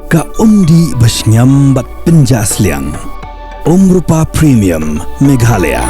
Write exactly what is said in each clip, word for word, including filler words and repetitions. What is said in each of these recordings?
Ka umdih ba shngiam bad pynjah sliang. Umrupa Premium Meghalaya.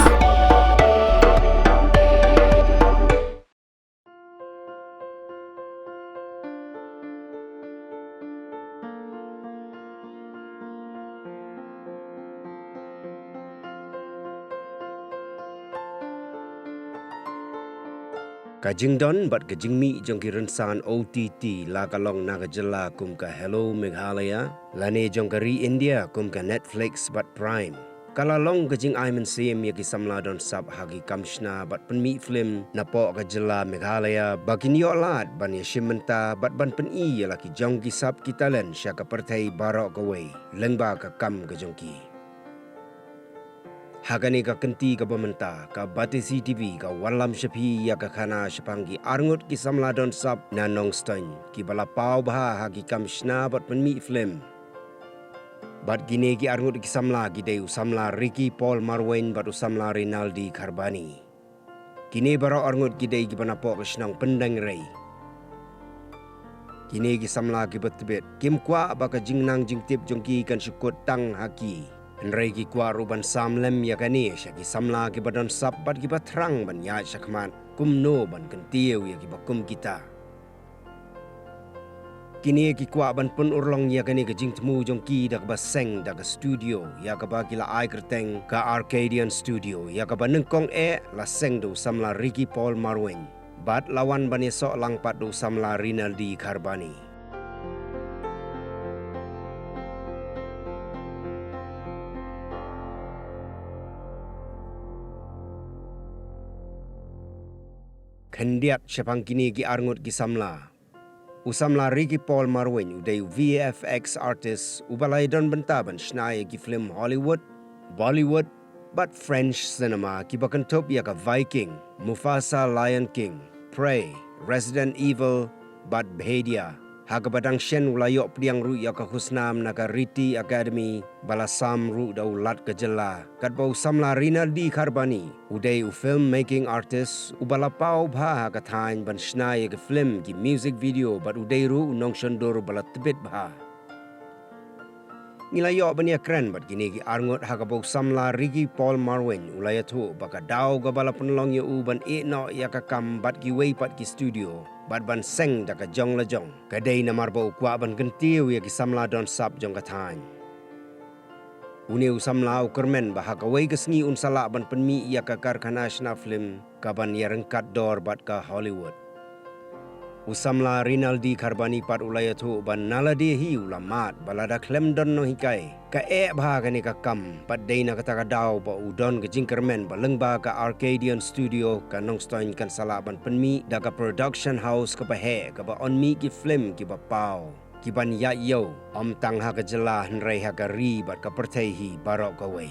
Ka jingdon bad ka jingmih jong ki rynsan O T T la ka long na ka jylla kum ka Hello Meghalaya, lane jong ka ri India kum ka Netflix bad Prime. Ka la long ka jingai mynsiem ïa ki samla don sap ha ki kam shna bad pynmih film napoh ka jylla Meghalaya ba kin ïoh lad ban ïashim bynta bad ban pyni ïa la ki jong ki sap ki talent sha ka pyrthei baroh kawei lyngba ka kam ka jong ki. Ha kane ka kynti kaba mynta, ka Batesi T V ka wanlam sha phi ïa ka khana shaphang ki arngut ki samla don sap na Nongstoiñ kiba la paw bha ha ki kam shna bad pynmih film. Bad kine ki arngut ki samla ki dei u samla Ricky Paul Marwein bad u samla Rinaldi Kharbani. Kine baroh arngut ki dei kiba napoh ka shnong Pyndengrei. Kine ki samla kiba tbit kim kwah ba ka jingnang jingtip jong ki kan shu kut tang ha ki. Hynrei ki kwah ruh ban sam lem ïa kane sha ki samla kiba don sap bad kiba thrang ban ïaid shakhmat kumno ban kyntiew ïa kiba kum kita. Kine ki kwah ban pynurlong ïa kane ka jingthmu jong ki da kaba seng da ka studio ïa kaba ki la ai kyrteng ka Arcadian Studio, ïa kaba nyngkong eh la seng da u samla Ricky Paul Marwein bad la wan ban ïasoh lang pat da u samla Rinaldi Kharbani. Khyndiat shaphang kine ki arngut ki samla. U samla Ricky Paul Marwein u dei u V F X artist uba la ïadon bynta ban shna ïa ki film Hollywood, Bollywood bad French cinema kiba kynthup ïa ka Viking, Mufasa: Lion King, Prey, Resident Evil bad Bhedia. Ha kaba dang shen u la ïoh pdiang ruh ïa ka khusnam na ka RITI Academy ba la sam ruh da u Lat ka jylla. Katba u samla Rinaldi Kharbani u dei u film making artist uba la paw bha ha ka thaiñ ban shna ïa ki film, ki music video bad u dei ruh u nongshondur ba la tbit bha. Ngi la ïoh ban ïakren bad kine ki arngut ha kaba u samla Ricky Paul Marwein u la ïathuh ba ka daw kaba la pynlong ïa u ban ïeh noh ïa ka kam bad kiwei pat ki studio bad ban seng da ka jong la jong ka dei namar ba u kwah ban kyntiew ïa ki samla don sap jong ka thaiñ. Une u samla u kyrmen ba ha kawei ka sngi un sa lah ban pynmih ïa ka karkhana shna film kaban ïaryngkat dor bad ka Hollywood. U samla Rinaldi Kharbani pat u la ïathuh ba na lade hi u la mad ba lada khlem don nonghikai, ka eh bha kane ka kam bad dei na kata ka daw ba u don ka jingkyrmen ba lyngba ka Arcadian Studio ka Nongstoiñ kan sa lah ban pynmih da ka production house kaba heh kaba yn mih ki film kiba paw, kiban ïaid ïew ym tang ha ka jylla hynrei ha ka ri bad ka pyrthei hi baroh kawei.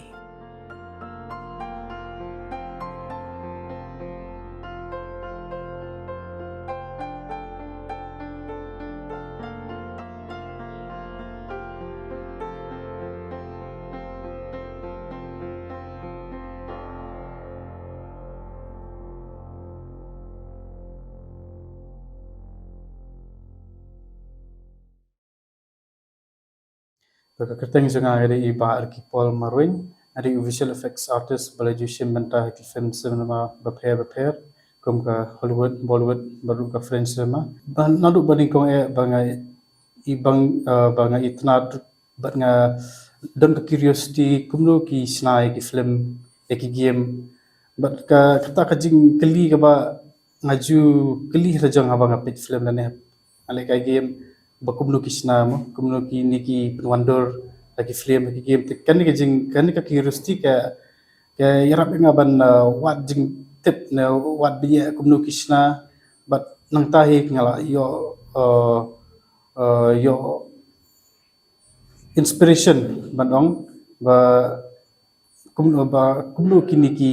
Ka kyrteng jong nga ka dei i Bah Ricky Paul Marwein, nga dei u visual effects artist ba la ju shim bynta ha ki film cinema bapher bapher, kum ka Hollywood, Bollywood, bad ruh ka French cinema. Ba naduh ba nyngkong eh ba nga i bang, eh, ba nga itynnad bad nga don ka curiosity kumno ki shna ïa ki film, ïa ki game. Bad ka, kata ka jingkylli kaba nga ju kylli ha la jong haba nga peit film lane nga leh ka game ba kumno ki shna mo, kumno kine ki pynwandur ha ki film, ha ki game. Te kane ka jing, kane ka curiosity ka, ka ïarap ïa nga ban, uh, wad jingtip ne wad ba ïa kumno ki shna. Bad nangta hi nga la ïoh, uh, uh, ïoh inspiration ban ong ba kumno, ba kumno kine ki,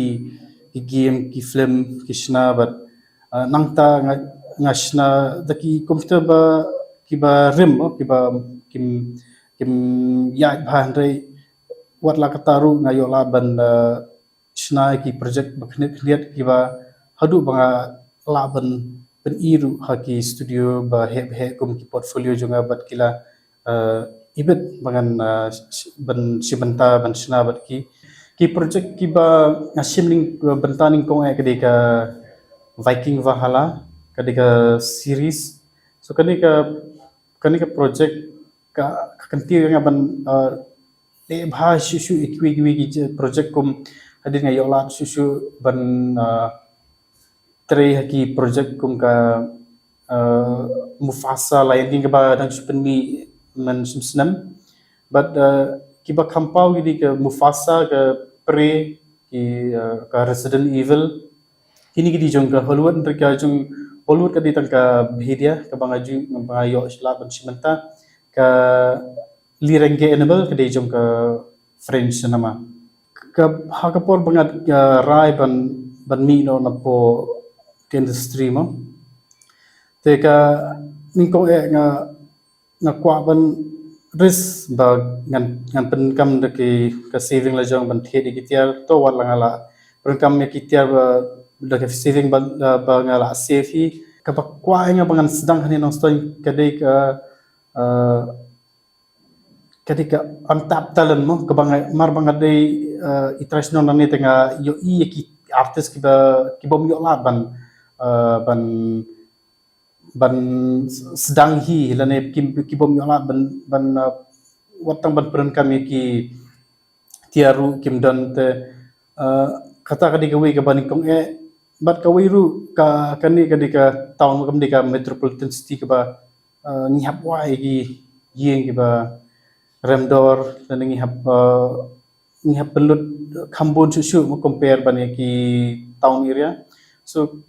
ki game, ki film ki shna bad, ah, nangta nga, nga shna da ki computer ba, kiba rim, oh, kiba kim, kim ïaid bha, hynrei wat la katta ruh nga ïoh lah ban, ah, shna ki project ba khyndiat khyndiat kiba haduh ba nga lah ban pyni ruh ha ki studio ba heh ba heh kum ki portfolio jong nga bad ki la, eh, ibit ba ngan, uh, sh- ban shim bynta ban shna bad ki ki project kiba nga shim ning bynta nyngkong eh ka dei ka Viking Valhalla, ka dei ka series. So kane ka kane ka project ka ka kyntiew ïa nga ban, uh, leh bha shuh shuh ïa kiwei kiwei ki project kum hadien nga ïoh lad shuh shuh ban, uh, trei ha ki project kum ka, uh, Mufasa, Lion King kaba dang shu pynmih mynshem snem. Bad, uh, kiba kham paw ki dei ka Mufasa, ka Prey, ki, uh, ka Resident Evil. Kine ki dei jong ka Hollywood, hynrei ka jong Bollywood ka dei tang ka Bhediya kaba nga ju kaba nga ïoh lad ban shim bynta. Ka Lerengge Annabelle ka dei jong ka French cinema. Ka ha ka por ba nga, uh, rai ban ban mih noh na po ka industry mo. Te ka nyngkong eh nga nga kwah ban risk ba ngan ngan pyndonkam da ki ka saving la jong ban thied ïa ki tiar, to wat la nga la pyndonkam ïa ki tiar ba da ka saving ba, ba nga la save hi. Kaba kwah ïa nga ba ngan sdang hangne Nongstoiñ ka dei ka, uh, ka dei ka untapped talent mo, kaba nga mar ba nga dei, uh, i trai shnong nangne te nga ïohi ïa ki artist kiba kibym ïoh lad ban, uh, ban ban sdang hi lane ki kibym ïoh lad ban ban, uh, wat tang ban pyndonkam ïa ki tiar ruh kim don te, uh, kata ka dei kawei kaba nyngkong eh. Bad kawei ruh ka kane ka dei ka town, kam dei ka metropolitan city kaba, uh, ngi hap wai ïa ki ïing kiba rem dor lane ngi hap, uh, ngi hap pynlut kham bun shuh shuh mo compare ban ïa ki town area. So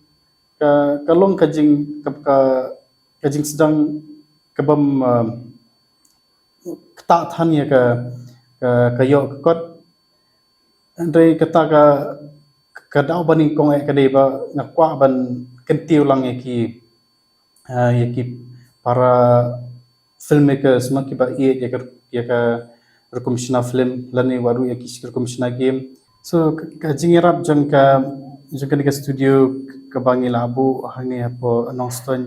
ka ka long ka jing ka ka, ka jingsdang kabym, uh, ktah than ïa ka ka ka ïoh ka kot. Hynrei kata ka ka daw ba nyngkong eh ka dei ba nga kwah ban kyntiew lang ïa ki, uh, ïa ki para filmmakers ma kiba ïeit ïa ka ïa ka rukom shna film lane wat ruh ïa ki rukom shna game. So ka, ka jingïarap jong ka jong kane ka studio kaba ngi la buh hangne hapoh Nongstoiñ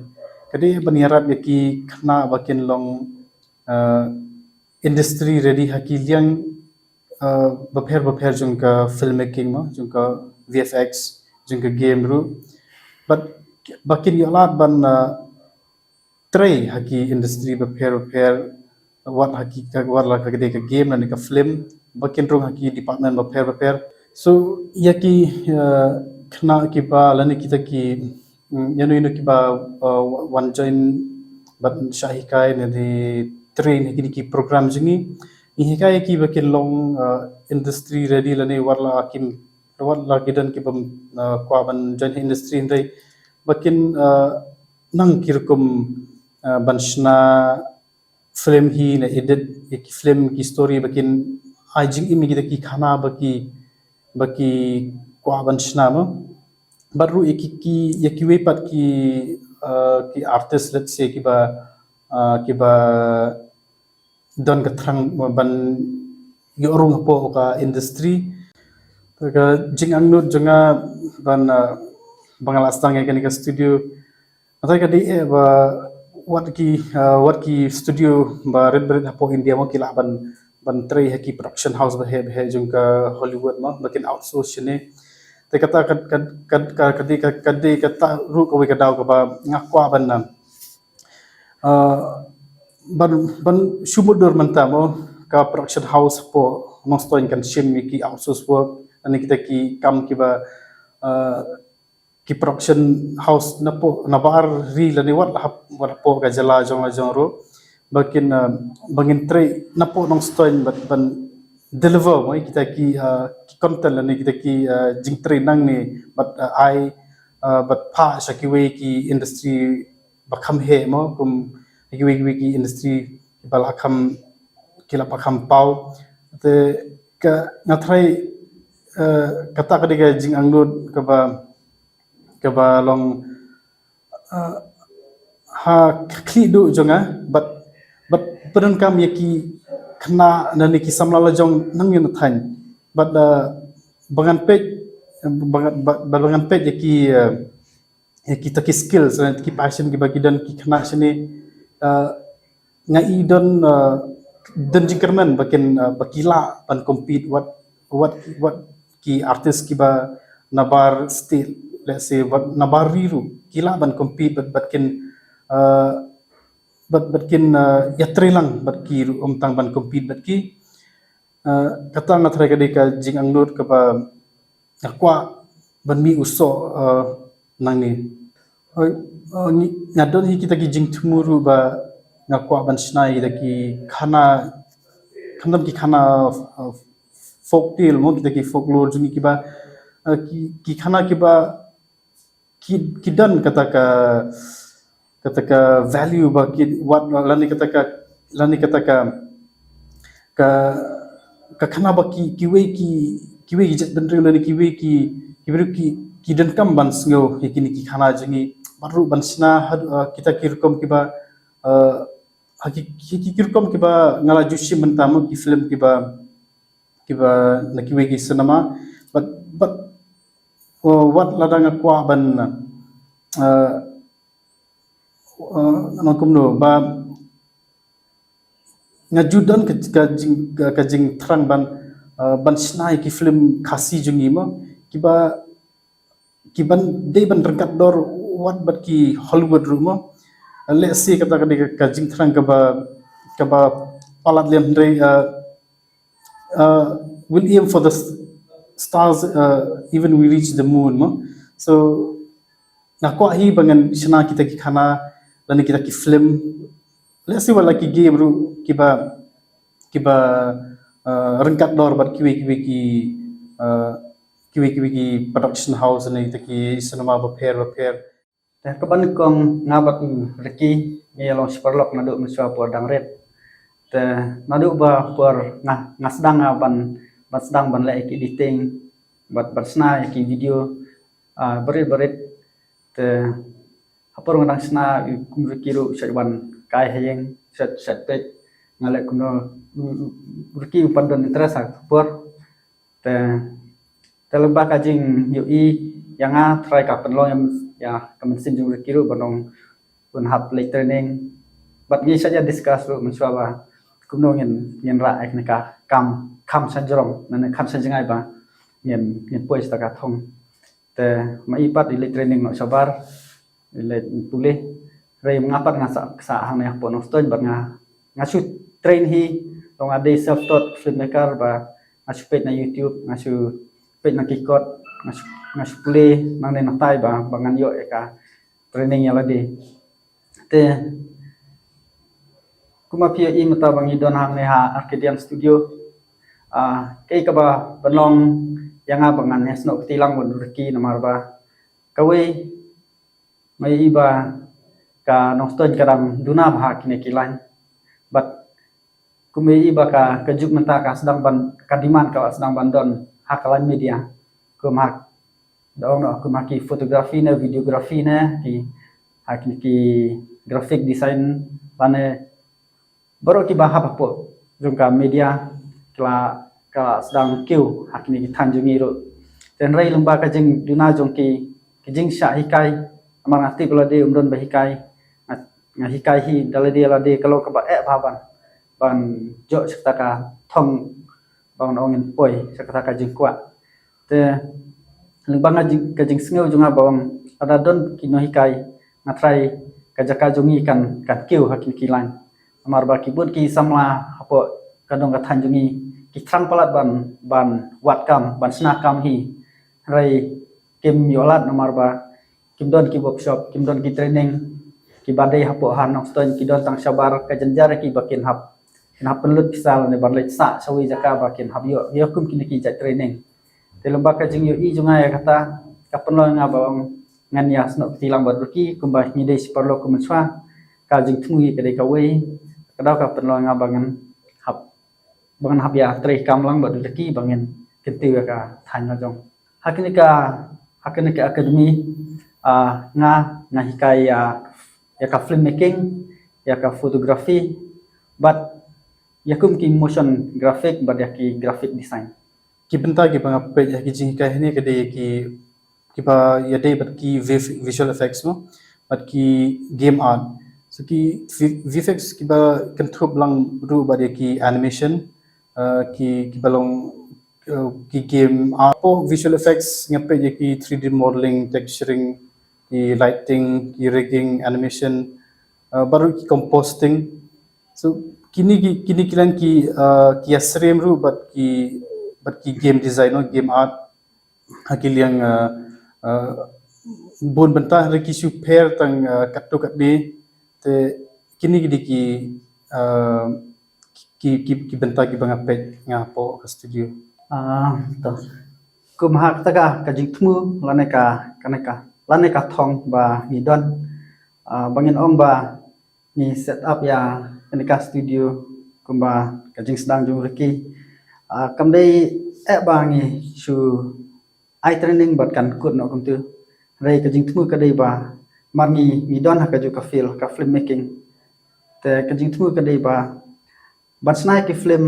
ka dei ban ïarap ïa ki khynnah ba kin long, uh, industry ready ha ki liang, uh, bapher bapher jong ka filmmaking mo, jong ka V F X, jong ka game ruh. Bad ba kin ïoh lad ban, uh, trei ha ki industry bapher bapher, wat ha ki ka wat la ka dei ka game lane ka film, ba kin rung ha ki department bapher bapher. So ïa ki, uh, khynnah kiba lane kita ki, mm, ïano ïano kiba, uh, wan join bad shah hikai ne di train ha kine ki program jong ngi, ngi hikai ïa ki ba kin long, uh, industry ready lane wat la kim wat la ki don kibym, uh, kwah ban join ha industry hynrei ba kin, uh, nang ki rukom, uh, ban shna film hi ne edit ïa ki film ki story ba kin ai jingim ïa kita ki khynnah ba ki ba ki kwah ban shna mo. Bad ruh ïa ki ki ïa kiwei pat ki, uh, ki artist, let's say, kiba, uh, kiba don ka thrang ban ïoh rung hapoh ka industry. Ka jingangnud jong nga ban, uh, ba nga la sdang ïa kane ka studio. Nga tharai ka dei eh ba wat ki, uh, wat ki studio ba rit ba rit hapoh India mo ki lah ban ban trei ha ki production house ba heh ba heh jong ka Hollywood mo ba kin outsource shane. Te kata ka ka ka ka ka dei ka ka dei kata ruh kawei ka daw kaba nga kwah ban, uh, ban ban shu mutdur mynta mo ka production house hapoh Nongstoiñ kan shim ïa ki outsource work, lane kita ki kam kiba, uh, ki production house napoh nabar ri lane wat la hap wat hapoh ka jylla jong la jong ruh ba kin, uh, ba ngin trei napoh Nongstoiñ ban ban deliver mo ïa kita ki, uh, ki content lane kita ki, uh, jingtrei nangne bad, uh, ai, uh, bad phah sha kiwei ki industry ba kham heh mo kum kiwei kiwei ki industry kiba la kham ki la ba kham paw. Te ka nga tharai, uh, kata ka dei ka jingangnud kaba kaba long, uh, ha khlieh duh jong nga bad bad pyndonkam ïa ki khynnah lane ki samla la jong nang ïa na thaiñ bad, uh, ba ngan peit ba ngan ba, ba ngan peit ïa ki, uh, ïa kita ki skills lane ki passion kiba ki don ki khynnah shane, uh, nga i don, uh, Don jingkyrmen ba kin, uh, ba ki lah ban compete wat, wat, wat ki artist kiba nabar state, let's say, wat nabar ri ruh, ki lah ban compete bad, bad kin, uh, bad, bad kin, uh, ïatrei lang bad ki ruh, ym tang ban compete bad ki. Uh, kata nga tharai ka dei ka jingangnud kaba nga kwah ban mih u soh, uh, nangne. Uh, uh, ngi, nga don hi kita ki jingthmu ruh ba nga kwah ban shna ïa kita ki khana, khamtam ki khana, uh, folk tale mo, kita ki folklore jong ngi kiba, uh, ki, ki khana kiba ki, ki don kata ka, kata ka value ba ki wat, lane kata ka, lane kata ka, ka, ka khana ba ki, kiwei ki, kiwei ki jaitbynriew lane kiwei ki, kiwei ki, ki donkam ban sngew ïa kine ki khana jong ngi, bad ruh ban shna ha, uh, kita ki rukom kiba, uh, ha ki, ki, ki, ki rukom kiba nga la ju shim mynta mo, ki film kiba, kiba na kiwei ki cinema, but, but, uh, wat lada nga kwah ban, uh, uh, nang kumno ba nga ju don ka, ka jing, ka, ka jingthrang ban, uh, ban shna ïa ki film Khasi jong ngi mo, kiba, kiban dei ban ryngkat dor wat bad ki Hollywood ruh mo. Let's say kata ka dei ka, ka jingthrang kaba, kaba palat lem, hynrei, uh, uh, we'll aim for the s-, stars, uh, even we reach the moon mo. So nga kwah hi ba ngan shna kita ki khana lane kita ki film, let's say, wat la ki game ruh kiba, kiba, uh, ryngkat dor bad kiwei kiwei ki, uh, kiwei kiwei ki production house ne kita ki cinema bapher bapher. Te kaba nyngkong, nga bad u Ricky ngi ïa long shi paralok naduh mynshuwa por dang rit. Te naduh ba por nga, nga sdang, ah, ban, ban sdang ban leh ïa ki editing bad ban shna ïa ki video, ah, barit barit. Te ha por nga dang shna, kum u Ricky ruh u shait wan kai ha ïing, u shait, u shait peit nga leh kumno, u, u, u Ricky u pat don interest ha ka por. Te, te lyngba ka jingïohi ïa nga, trai ka pynlong ïa, ïa ka mynsiem jong u Ricky ruh ban ong un hap leit training. Bad ngi shait ïa discuss ruh mynshuwa ba kumno ngin, ngin rah ïa kane ka kam, kam sha jrong, ne kam sha jngai ba ngin, ngin poi sha ka thong. Te ma i pat i leit training noh shabar, i leit pule. Hynrei nga pat nga sah, sah hangne hapoh Nongstoiñ bad nga, nga shu train hi, tang nga dei self taught filmmaker ba nga shu peit na YouTube, nga shu peit na ki kot, nga shu, nga shu pule nangne nangtai ba, ba ngan ïoh ïa ka training ïa lade. Te kumba phi ïohi mynta ba ngi don hangne ha Arcadian Studio. Ah, kaei kaba pynlong ïa nga ba ngan ïasnoh kti lang bad u Ricky namar ba kawei, nga ïohi ba ka Nongstoiñ ka dang duna bha ha kine ki line. Bad kumba ïohi ba ka, ka juk mynta ka sdang ban, ka demand ka la sdang ban don ha ka line media. Kum ha, da ong noh, kum ha ki photography ne videography ne ki, ha ki, ki graphic design lane baroh kiba hap hapoh jong ka media, ka la, ka la sdang kiew ha kine ki thaiñ jong ngi ruh. Te hynrei lyngba ka jingduna jong ki, ki jingshah hikai, namar nga tip lade ym don ba hikai, nga, nga hikai hi da lade lade ka long kaba eh bha ban, ban ïoh sha kata ka thong ba ngan ong ngin poi sha kata ka jingkwah. Te lyngba nga jing, ka jingsngew jong nga ba ong lada don ki nonghikai, nga trai ka jaka jong ngi kan, kan kiew ha kine ki line. Namar ba ki bun ki samla hapoh ka dong ka thaiñ jong ngi ki thrang palat ban, ban wad kam, ban shna kam hi. Hynrei kim ïoh lad namar ba kim don ki workshop, kim don ki training, kiba dei hapoh ha Nongstoiñ, ki don tang shabar, ka jynjar ïa ki ba kin hap, kin hap pynlut pisa lane ban leit sah sha wei jaka ba kin hap ïoh, ïoh kum kine ki jait training. Te lyngba ka jingïohi jong nga ïa kata, ka pynlong nga ba ong ngan ïasnoh kti lang bad u Ricky, kumba ngi dei shi paralok kum mynshuwa, ka jingthmu ïa ka dei kawei, ka daw ka pynlong nga ba ngan hap, ba ngan hap ïatrei kam lang bad u Ricky ba ngin kyntiew ïa ka thaiñ la jong. Ha kane ka, ha kane ka academy, ah, nga, nga hikai ïa, ïa ka filmmaking, ïa ka photography, bad ïa kum ki motion graphic, bad ïa ki graphic design. Ki bynta kiba nga peit ha ki jinghikai hangne ka dei ki, kiba ïadei bad ki vi-, visual effects mo, bad ki game art. Ki V- VFX kiba kynthup lang ruh bad ïa ki animation, uh, ki kiba long, uh, ki game art, hapoh visual effects nga peit ïa ki three D modeling, texturing, ki lighting, ki rigging, animation, uh, baroh ki compositing. So kine ki kine ki lane ki, uh, ki ïasyriem ruh bad ki bad ki game design, no, game art, ha ki liang, uh, uh, bun bynta, hynrei ki shu pher tang, uh, katto katne. Te kine ki dei ki, uh, ki ki ki bynta kiba nga peit nga hapoh ka studio. Ah, to. Kum ha kata ka, ka jingthmu lane ka, kane ka lane ka thong ba ngi don, ah, ba ngin ong ba ngi set up ïa kane ka studio kumba ka jingsdang jong Ricky. Ah, kam dei eh ba ngi shu ai training bad kan kut noh kumtu. Hynrei ka jingthmu ka dei ba mar ngi ngi don ha kajuh ka field ka film making. Te ka jingthmu ka dei ba ban shna ïa ki film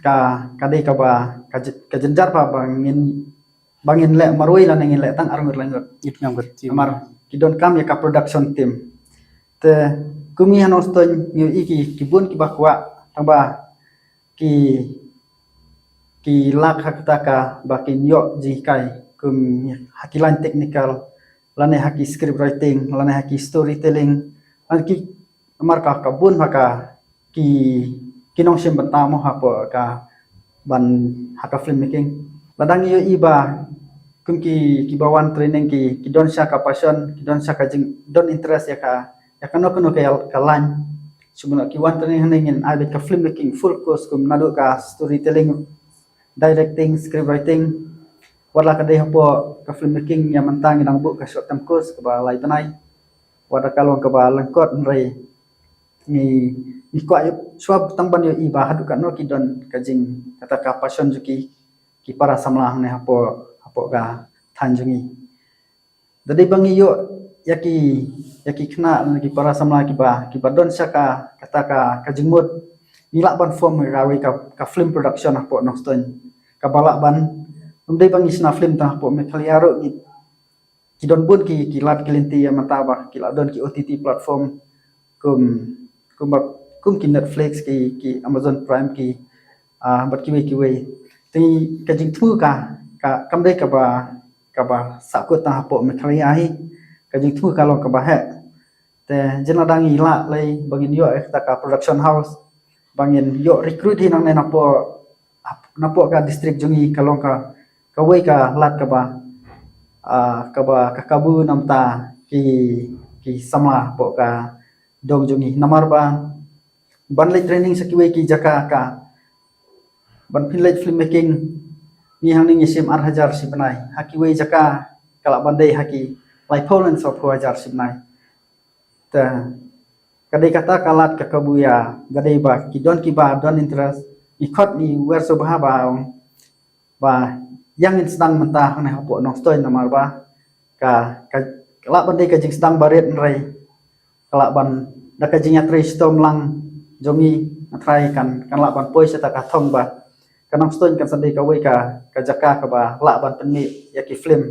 ka ka dei kaba ka j- ka jynjar ba ba ngin ba ngin leh marwei lane ngin leh tang arngut laingut. It ngam ka team. Namar ki donkam ïa ka production team. Te kum ngi ha Nongstoiñ ngi ïohi ki ki bun kiba kwah tang ba ki ki lak ha kata ka ba kin ïoh jinghikai kum ha ki line technical lane ha ki script writing lane ha ki storytelling lane ki namar ka ka bun ha ka ki ki nongshim bynta mo hapoh ka ban ha ka film making. Lada ngi ïohi ba kum ki kiba wan training ki ki don sha ka passion, ki don sha ka jing don interest ïa ka ïa kano kano ka ïa ka line. Shu bun ki wan training hangne ngin ai beit ka film making full course kum naduh ka storytelling, directing, script writing. Wat la ka dei hapoh ka film making ïa mynta ngi dang buh ka short term course kaba lai bnai. Wat la ka long kaba lyngkot hynrei ngi ngi kwah ïoh shuwa tang ban ïohi ba haduh katno ki don ka jing kata ka passion jong ki ki para samla hangne hapoh hapoh ka thaiñ jong ngi. Da dei ba ngi ïoh ïa ki ïa ki khynnah lane ki para samla kiba kiba don sha ka kata ka ka jingmut ngi lah ban form kawei ka ka film production hapoh Nongstoiñ kaba lah ban ym dei ba ngi shna film tang hapoh Meghalaya ruh ngi ki don bun ki ki lad ki lynti ïa mynta ba ki lah don ki O T T platform kum kum ba kum ki Netflix ki ki Amazon Prime ki ah bad kiwei kiwei. Te ka jingthmu ka ka kam dei kaba kaba sahkut tang hapoh Meghalaya hi. Ka jingthmu ka long kaba heh. Te jin lada ngi lah lei ba ngin ïoh ïa kata ka production house ba ngin ïoh recruit hi nangne napoh napoh ka district jong ngi ka long ka kawei ka lad kaba ah kaba ka kabu namta ki ki samla hapoh ka dong jong ngi namar ba ban leit training sha kiwei ki jaka ka ban pynleit film making ngi hangne ngi shim ar hajar shi bnai ha kiwei jaka ka lah ban dei ha ki laiphew lane sawphew hajar shi bnai. Te ka dei kata ka lad ka kabu ïa da dei ba ki don kiba don interest ngi khot ngi wer sngewbha ba ong ba ïa ngin sdang mynta hangne hapoh Nongstoiñ namar ba ka ka lah ban dei ka jingsdang barit hynrei ka lah ban da ka jingïatrei shitom lang jong ngi nga trai kan kan lah ban poi sha ta ka thong ba ka Nongstoiñ kan sa dei kawei ka ka jaka kaba lah ban pynmih ïa ki film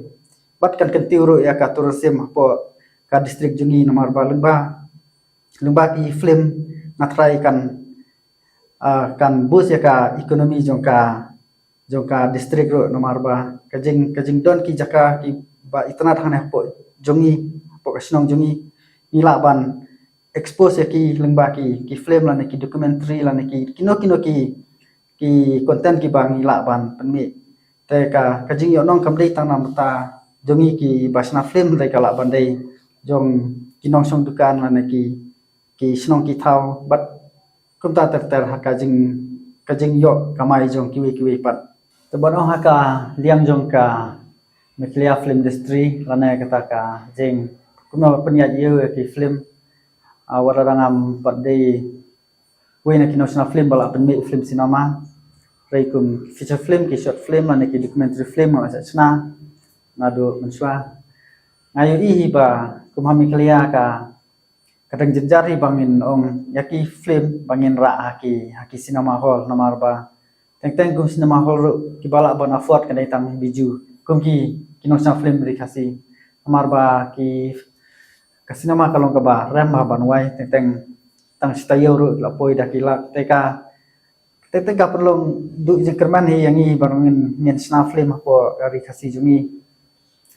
bad kan kyntiew ruh ïa ka tourism hapoh ka district jong ngi namar ba lyngba lyngba ki film nga trai kan ah, kan boost ïa ka economy jong ka jong ka district ruh namar ba ka jing ka jingdon ki jaka kiba itynnad hangne hapoh jong ngi hapoh ka shnong jong ngi ngi lah ban expose ïa ki lyngba ki ki film lane ki documentary lane ki kino kino ki ki content kiba ngi lah ban pynmih. Te ka ka jingïohnong kam dei tang na bynta jong ngi kiba shna film te ka lah ban dei jong ki nongshong dukan lane ki ki shnong ki thaw bad kumta ter ter ha ka jing ka jingïoh kamai jong kiwei kiwei pat. Te ban ong ha ka liang jong ka Meghalaya Film Industry lane kata ka jing kumno pynïaid ïa ki film, ah, wat la dang ngam pat dei wei na ki nongshna film ba la pynmih film cinema. Hynrei kum feature film ki short film lane ki documentary film nga la shna naduh mynshuwa. Nga ïohi hi ba kum ha Meghalaya ka ka dang jynjar hi ba ngin ong ïa ki film ba ngin rah ha ki ha ki cinema hall namar ba teng teng kum cinema hall ruh kiba lah ban afford ka dei tang Bijou kum ki ki nongshna film ri Khasi namar ba ki Cinema ka long kaba rem ha ban wai, teng teng tang shi taïew ruh la poi da ki lak, te ka teng teng ka pynlong duh jingkyrmen hi ïa ngi ba ngin, ngin shna film hapoh ka ri Khasi jong ngi.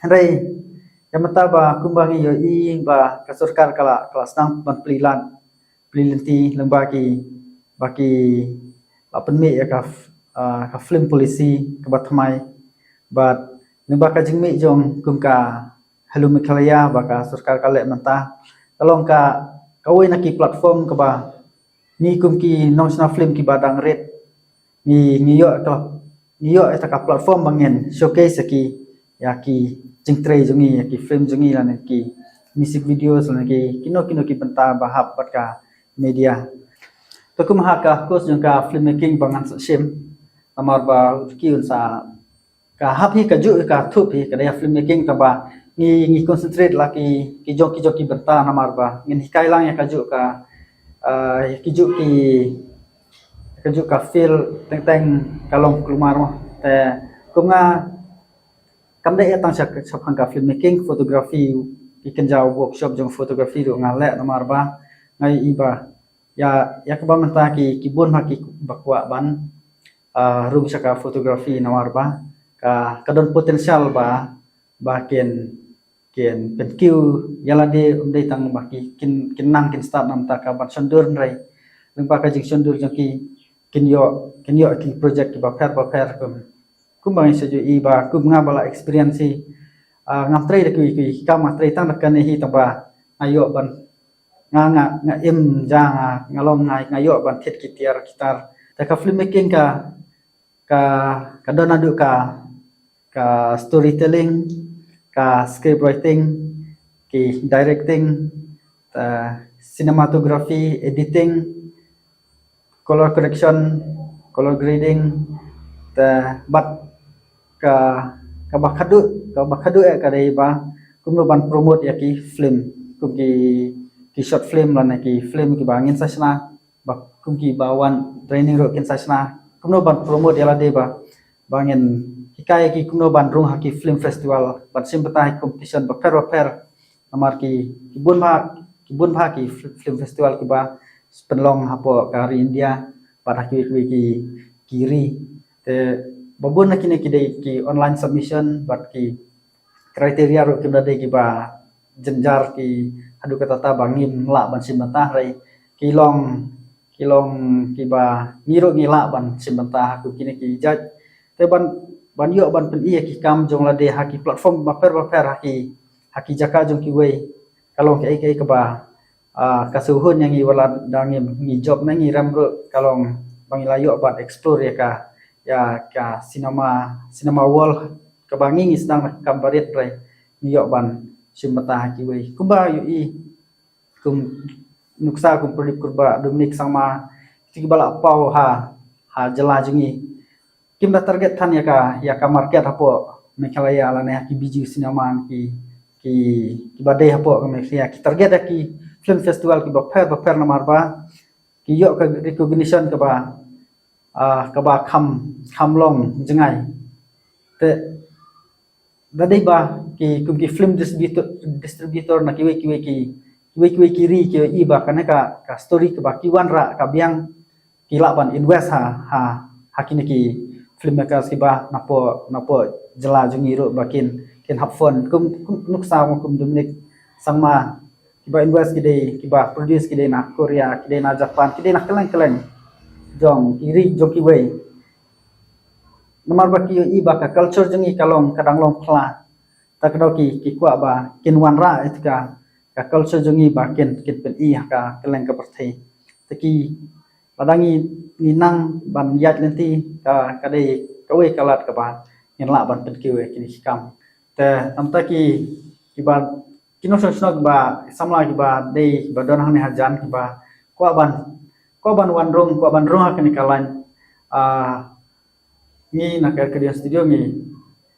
Hynrei ïa mynta ba kumba ngi ïohi ba ka sorkar ka la, ka la sdang ban plie lad, plie lynti lyngba ki, ba ki la pynmih ïa ka, ah, ka film policy kaba thymmai, bad lyngba ka jingmih jong kum ka Hello Meghalaya ba ka sorkar ka leh mynta, ka long ka, kawei na ki platform kaba ngi kum ki nongshna film kiba dang rit, ngi, ngi ïoh ka, ngi ïoh ïa ka platform ba ngin showcase ïa ki, ïa ki jingtrei jong ngi, ïa ki film jong ngi lane ki music videos lane ki kino kino ki bynta ba hap bad ka media. To kum ha ka course jong ka filmmaking ba ngan sa shim, namar ba u Ricky un sa ka hap hi, ka juh hi, ka thup hi, ka dei ha filmmaking, tangba ngi, ngi concentrate la ki, ki jong, ki jong ki bynta, namar ba ngin hikai lang ïa ka juh ka, ah, ïa ki juh ki, ka juh ka field teng teng ka long kulmar mo. Te kum nga kam dei ïa tang sha, shaphang ka filmmaking, photography, ki kynja workshop jong photography ruh nga leh, namar ba nga ïohi ba ïa, ïa kaba mynta ki, ki bun ha ki ba kwah ban, ah, rung sha ka photography, namar ba ka, ka don potential ba, ba kin, kin pynkiew ïa lade, ym dei tang ba ki, kin, kin nang, kin start na mynta, ka ban shon dur, hynrei lyngba ka jingshon dur jong ki kin ïoh, kin ïoh ki project kiba pher ba pher. Kum, kumba ngi sa ju ïohi ba kum nga ba la experience hi, ah, ngam trei da kiwei kiwei ki kam, nga trei tang da kane hi, tangba nga ïoh ban, nga, nga, nga im ja, nga, nga long, nga, nga ïoh ban thied ki tiar ki tar. Te ka filmmaking ka, ka, ka don haduh ka, ka storytelling, ka script writing, ki directing, te cinematography, editing, color correction, color grading, te bad ka, kaba khadduh, kaba khadduh eh ka dei ba kumno ban promote ïa ki film, kum ki, ki short film lane ki film kiba ngin sa shna, ba kum kiba wan training ruh kin sa shna kumno ban promote ïa lade, ba, ba ngin hikai ïa ki kumno ban rung ha ki film festival, ban shim bynta ha ki competition ba pher ba pher. Namar ki, ki bun bha, ki bun bha ki fil-, film festival kiba pynlong hapoh ka ri India bad ha kiwei kiwei ki, ki ri. Te ba bun na kine ki dei ki online submission bad ki criteria ruh kim da dei kiba jynjar, ki haduh katta katta ba ngim lah ban shim bynta, hynrei ki long, ki long kiba ngi ruh ngi lah ban shim bynta ha kum kine ki jait. Te ban, ban ïoh ban pyni ïa ki kam jong lade ha ki platform bapher bapher, ha ki, ha ki jaka jong kiwei, ka long kaei kaei kaba, ah, ka sngewhun ïa ngi, wat la da ngi, ngi job ne ngi rem ruh, ka long ba ngi la ïoh ban explore ïa ka, ïa ka cinema, cinema world kaba ngi, ngi sdang na ka kam barit, hynrei ngi ïoh ban shim bynta ha kiwei. Kumba ïohi, kum nuksa kum Pradip Kurbah, Dominic Sangma, kiba la paw ha, ha jylla jong ngi, kim da target than ïa ka, ïa ka market hapoh Meghalaya lane ha ki Bijou Cinema, ki, ki, kiba dei hapoh ka Meghalaya, ki target ïa ki film festival kiba pher bapher, namar ba ki ïoh ka recognition kaba, ah, kaba kham, kham long jngai. Te da dei ba ki, kum ki film distributor, distributor na kiwei kiwei ki, kiwei kiwei ki ri, kiwei i ba kane ka, ka story kaba ki wanrah ka biang, ki lah ban invest ha, ha, ha kine ki filmmakers kiba napoh, napoh jylla jong ngi ruh ba kin, kin hap fund. Kum, kum nuksa mo kum Dominic Sangma, kiba invest ki dei, kiba produce ki dei na Korea, ki dei na Japan, ki dei na kylleng kylleng jong ki ri jong kiwei. Namar ba ki ïohi ba ka culture jong ngi ka long, ka dang long pla. Ta ka daw ki, ki kwah ba kin wanrah ïa ka, ka culture jong ngi ba kin, kin pyni ha ka kylleng ka pyrthei. Te ki, lada ngi, ngi nang ban ïaid lynti, ka, ka dei kawei ka lad kaba ngin lah ban pynkiew ïa kine ki kam. Te namta ki, kiba, ki nongshong shnong kiba samla kiba dei, kiba don hangne hajan, kiba kwah ban, kwah ban wan rung, kwah ban rung ha kane ka line. Ah, ngi na ka Kadiang Studio ngi,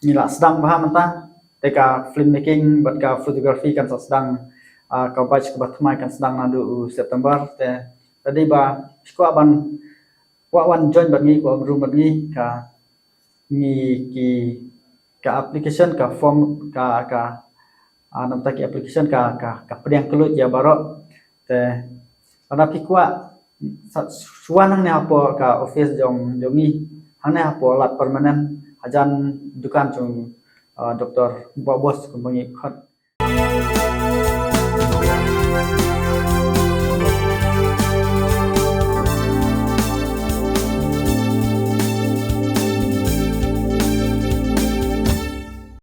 ngi la sdang bha mynta. Te ka filmmaking bad ka photography kan sa sdang, ah, ka batch kaba thymmai kan sdang naduh u September. Te da dei ba kwah ban, kwah wan join bad ngi, kwah wan rung bad ngi, ka, ngi ki, ka application, ka form, ka, ka Ah, namta ki application ka ka ka pdiang kylluid ïa baroh. Te lada phi kwah sa shuwa hangne hapoh ka office jong jong ngi, hangne hapoh lad permanent, hajan dukan jong, ah, Doctor Bah Bos kumba ngi khot.